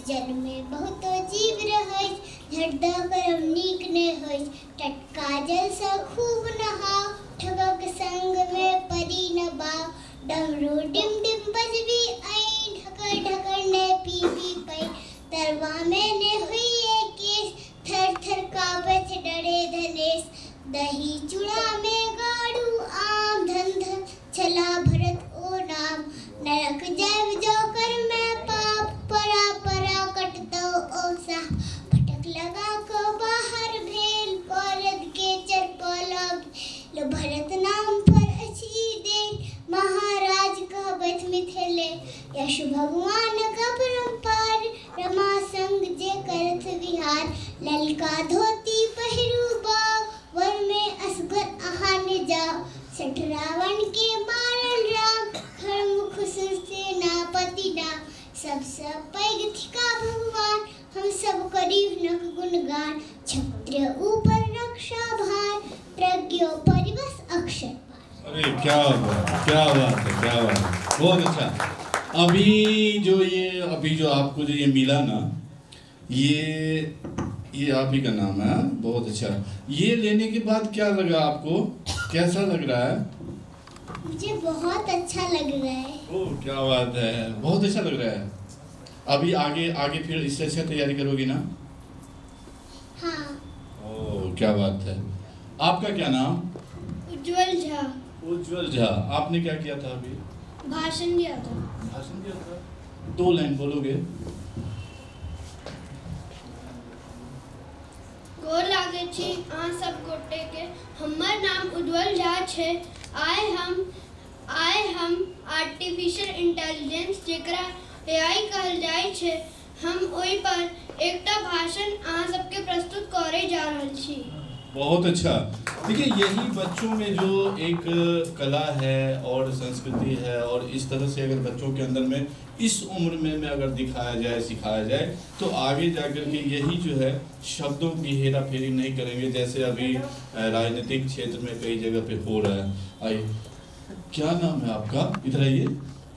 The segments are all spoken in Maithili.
जलमे बहुतो जीव रहैछ, झट दऽ करब नीक नहि होइछ। टटका जलसँ खूब नहाउ, ठगक संगमे पड़ी न बाउ। डमरू डिम डिम बजबी ऐन, ढकर ढकर ने पीबी पानि। तरवामे ने होइए केश, थर थर काँपैछ डरे धनेश। दही चूड़ामे गाड़ू आम, धन धन छला भरत ओ नाम। नरक जायब जौ करमे पाप, परा परा कटतौ ओ साप। फटक लगा कऽ बाहर भेल, बरद के चरपऽ भेल। भरत नाम पर अछि ई देल, महाराज कहबथि मिथिले। यश भगवानक अपरम्पार, रमा संग जे करथ विहार। ललका धोती पहिरू बाउ, वन मे असगर अहाँ ने जाउ। सठ रावण के मारल राम, खरमुख सेनापति नाम। सबसँ पैघ थिका भगवान, हम सब करी हुनक गुणगान। क्षत्रिय ऊपर रक्षा भार, प्रज्ञो परिवश अक्षर पार। अरे क्या बात, क्या बात है, क्या बात है, बहुत अच्छा। अभी जो आपको जो ये मिला ना, ये आप ही का नाम है, बहुत अच्छा। ये लेने के बाद क्या लगा आपको, कैसा लग रहा है? मुझे बहुत अच्छा लग रहा है। ओ क्या बात है, बहुत अच्छा लग रहा है। अभी आगे आगे फिर इससे अच्छा तैयारी करोगी ना? हाँ। ओ क्या बात है। आपका क्या नाम? उज्जवल झा। उज्जवल झा, आपने क्या किया था अभी? भाषण दिया था। भाषण दिया था? 2 लाइन बोलोगे? गोर लागै छी अहाँ सब गोटे के। हमर नाम उज्जवल झा छै। आइ हम आर्टिफिशियल इंटेलिजेंस जेकरा एआई कहल जाइ छै, हम ओहि पर एकटा भाषण अहाँ सबके प्रस्तुत करे जा रहल छी। बहुत अच्छा। देखिए यही बच्चों में जो एक कला है और संस्कृति है, और इस तरह से अगर बच्चों के अंदर में इस उम्र में अगर दिखाया जाए, सिखाया जाए, तो आगे जाकर के यही जो है शब्दों की हेरा फेरी नहीं करेंगे, जैसे अभी राजनीतिक क्षेत्र में कई जगह पे हो रहा है। आइए, क्या नाम है आपका? इधर आइए,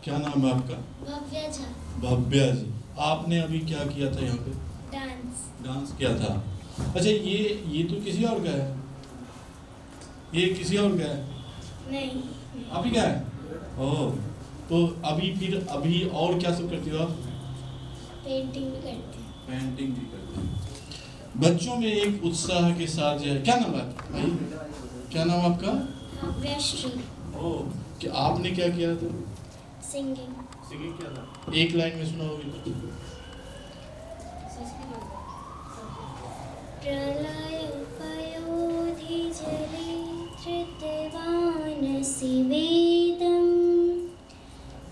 क्या नाम है आपका? भव्या झा। भव्या जी, आपने अभी क्या किया था यहाँ पे? डांस। डांस किया था। अच्छा, ये तो किसी और का है, ये किसी और का है? नहीं। आप ही का है? ओह, तो अभी फिर अभी और क्या सब करती हो आप? पेंटिंग भी करती हूँ। पेंटिंग भी करती हूँ। बच्चों में एक उत्साह के साथ जो है, क्या नाम है आपका? भाई, क्या नाम आपका? भव्या श्री। ओह, कि आपने क्या किया था? सिंगिंग। सिंगिंग किया था? एक लाइन में सुनाओगे? प्रलय पयोधि जले धृतवान शिवेदं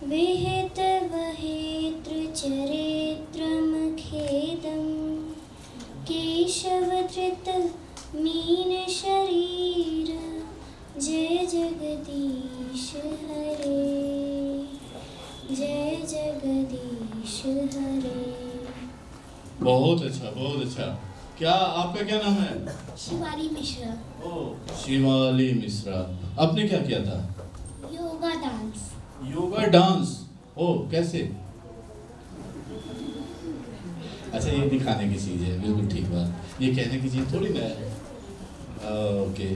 विहित वहेतृ चरित्रम खेदं केशवधृत मीन शरीर जय जगदीश हरे, जय जगदीश हरे। बहुत अच्छा, बहुत अच्छा। क्या आपका क्या नाम है? शिवाली मिश्रा। ओ, शिवाली मिश्रा, आपने क्या किया था? योगा डांस। योगा डांस, ओ कैसे? अच्छा, ये दिखाने की चीज़ है, बिल्कुल ठीक बात, ये कहने की चीज़ थोड़ी ना है। ओके,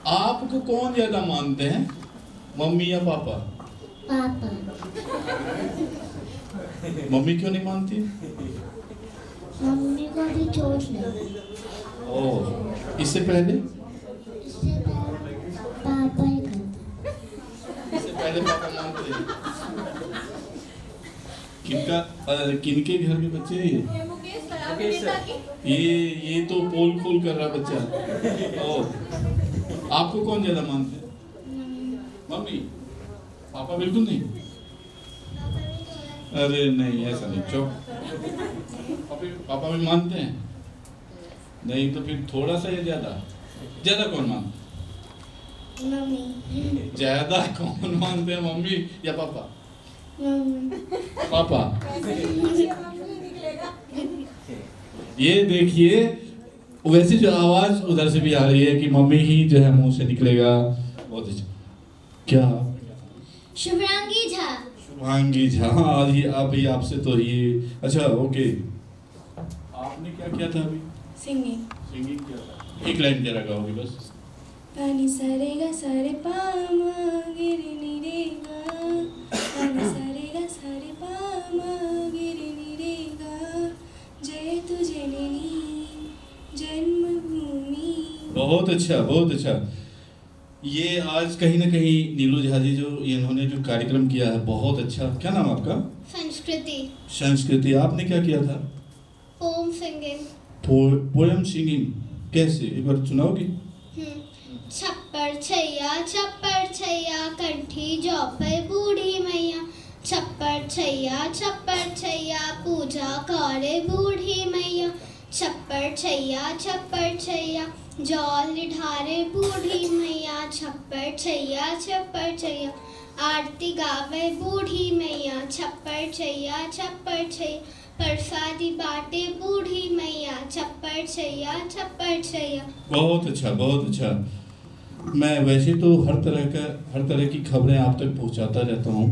आपको कौन ज़्यादा मानते हैं, मम्मी या पापा? पापा। मम्मी क्यों नहीं मानती? मम्मी को भी चोट लगी। ओह, इससे पहले? इससे पहले पापा ही करते। इससे पहले पापा मानते हैं। किनके घर के बच्चे हैं ये? ये तो पोल खोल कर रहा बच्चा। ओह, आपको कौन ज्यादा मानते हैं? मम्मी। पापा बिल्कुल नहीं? अरे नहीं, ऐसा नहीं, चुप। पापा भी मानते हैं? नहीं तो फिर थोड़ा सा या ज्यादा? ज्यादा कौन मानते? मम्मी। ज्यादा कौन मानते हैं, मम्मी या पापा? मम्मी। पापा। ये देखिए, वैसे जो आवाज उधर से भी आ रही है कि मम्मी ही जो है मुंह से निकलेगा। बहुत अच्छा। क्या? शुभ्रांगी झा। शुभांगी झा। हाँ, आज ही आप ही आपसे तो ये अच्छा, ओके। आपने क्या किया था अभी? सिंगिंग। सिंगिंग किया था। एक लाइन जरा गाओगी बस। पानी सारे गा सारे पामा गिरनी रे गा, पानी सारे गा सारे पामा गिरनी रे गा, जय तू जननी जन्मभूमि। बहुत अच्छा, बहुत अच्छा। ये आज कहीं ना कहीं नीलू झा जी जो इन्होंने जो कार्यक्रम किया है बहुत अच्छा। क्या नाम आपका? संस्कृति। संस्कृति। आपने क्या किया था? Pome singing. पोएम सिंगिंग कैसे, एक बार सुनाओगी? छप्पर छैया छप्पर छैया कंठी जौपे बूढ़ी मैया, छप्पर छैया छप्पर छैया पूजा करे बूढ़ी मैया, छप्पर छैया छप्पर छैया जल ढारे बूढ़ी मैया, छप्पर छैया छप्पर छैया आरती गावे बूढ़ी मैया, छप्पर छैया छप्पर छैया प्रसादी बाटे बूढ़ी मैया, छप्पर छैया छप्पर छैया। बहुत अच्छा, बहुत अच्छा। मैं वैसे तो हर तरह की खबरें आप तक पहुंचाता रहता हूं,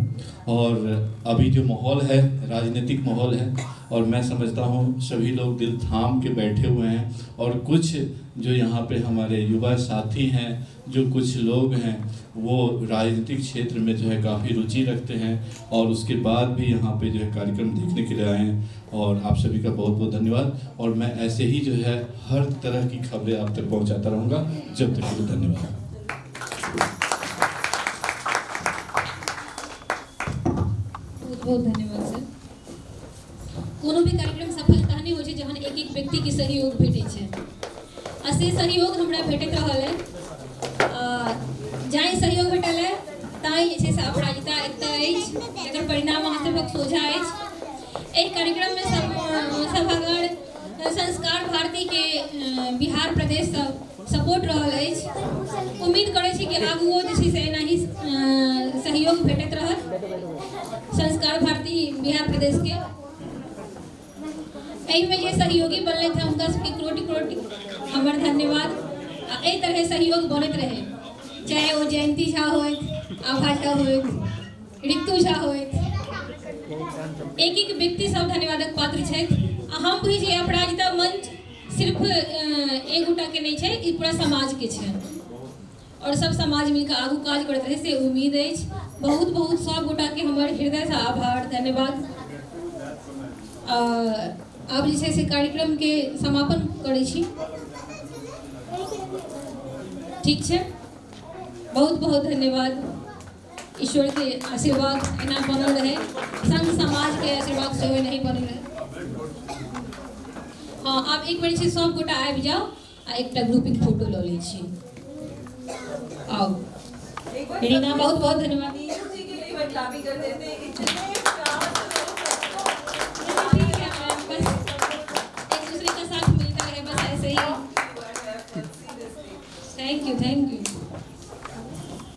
और अभी जो माहौल है राजनीतिक माहौल है, और मैं समझता हूं सभी लोग दिल थाम के बैठे हुए हैं, और कुछ जो यहाँ पे हमारे युवा साथी हैं, जो कुछ लोग हैं वो राजनीतिक क्षेत्र में जो है काफ़ी रुचि रखते हैं, और उसके बाद भी यहाँ पे जो है कार्यक्रम देखने के लिए आए हैं, और आप सभी का बहुत बहुत धन्यवाद। और मैं ऐसे ही जो है हर तरह की खबरें आप तक पहुँचाता रहूँगा। जब तक के लिए धन्यवाद। बहुत बहुत धन्यवाद सर। कोनो भी कार्यक्रम सफल तहने होइ छै जहन एक एक व्यक्ति के सहयोग भेटै छै, आ से सहयोग हमरा भेटैत रहल है। जाहि सहयोग भेटल है ताहि जे छै से अपराजिता एतऽ अछि, जकर परिणाम अहाँ सभक सोझा अछि। एहि कार्यक्रममे सभागार संस्कार भारती के बिहार प्रदेश सपोर्ट रहल अछि। उम्मीद करै छी कि आगुओ जे छै से एनाही सहयोग भेटैत रहत संस्कार भारती बिहार प्रदेश के। एहिमे जे सहयोगी बनलथि हँ हुनका सबके करोटि करोटि हमर धन्यवाद। आ एहि तरह सहयोग बनैत रहे, चाहे ओ जयंती झा होथि, आभा झा होथि, ऋतु झा होथि, एक एक व्यक्ति सब धन्यवादक पात्र छथि। आ हम बुझै छी अपराजिता मंच सिर्फ एक गोटाके नहि छै, ई पूरा समाजके छै, और सब समाज मिलकर आगू काज करैत रहे से उम्मीद अछि। बहुत बहुत सब गोटाके हमर हृदयसँ आभार, धन्यवाद। आब जे छै से कार्यक्रमके समापन करै छी, ठीक छै। बहुत बहुत धन्यवाद। ईश्वर के आशीर्वाद एना बनल रहे, संग समाज के आशीर्वाद सेहो एनाही बनल रहे। हाँ, आब एक बेर छै सब गोटा आबि जाउ आ एकटा ग्रुपिंग फोटो लऽ लै छी। आउ रीना, बहुत बहुत धन्यवाद। नीलू जी के लिए क्लैपिंग कर देते हैं। इतने प्यार से लोग ठीक है मैम, बस एक दूसरे का साथ मिलता रहे, बस ऐसे ही। Thank you, thank you.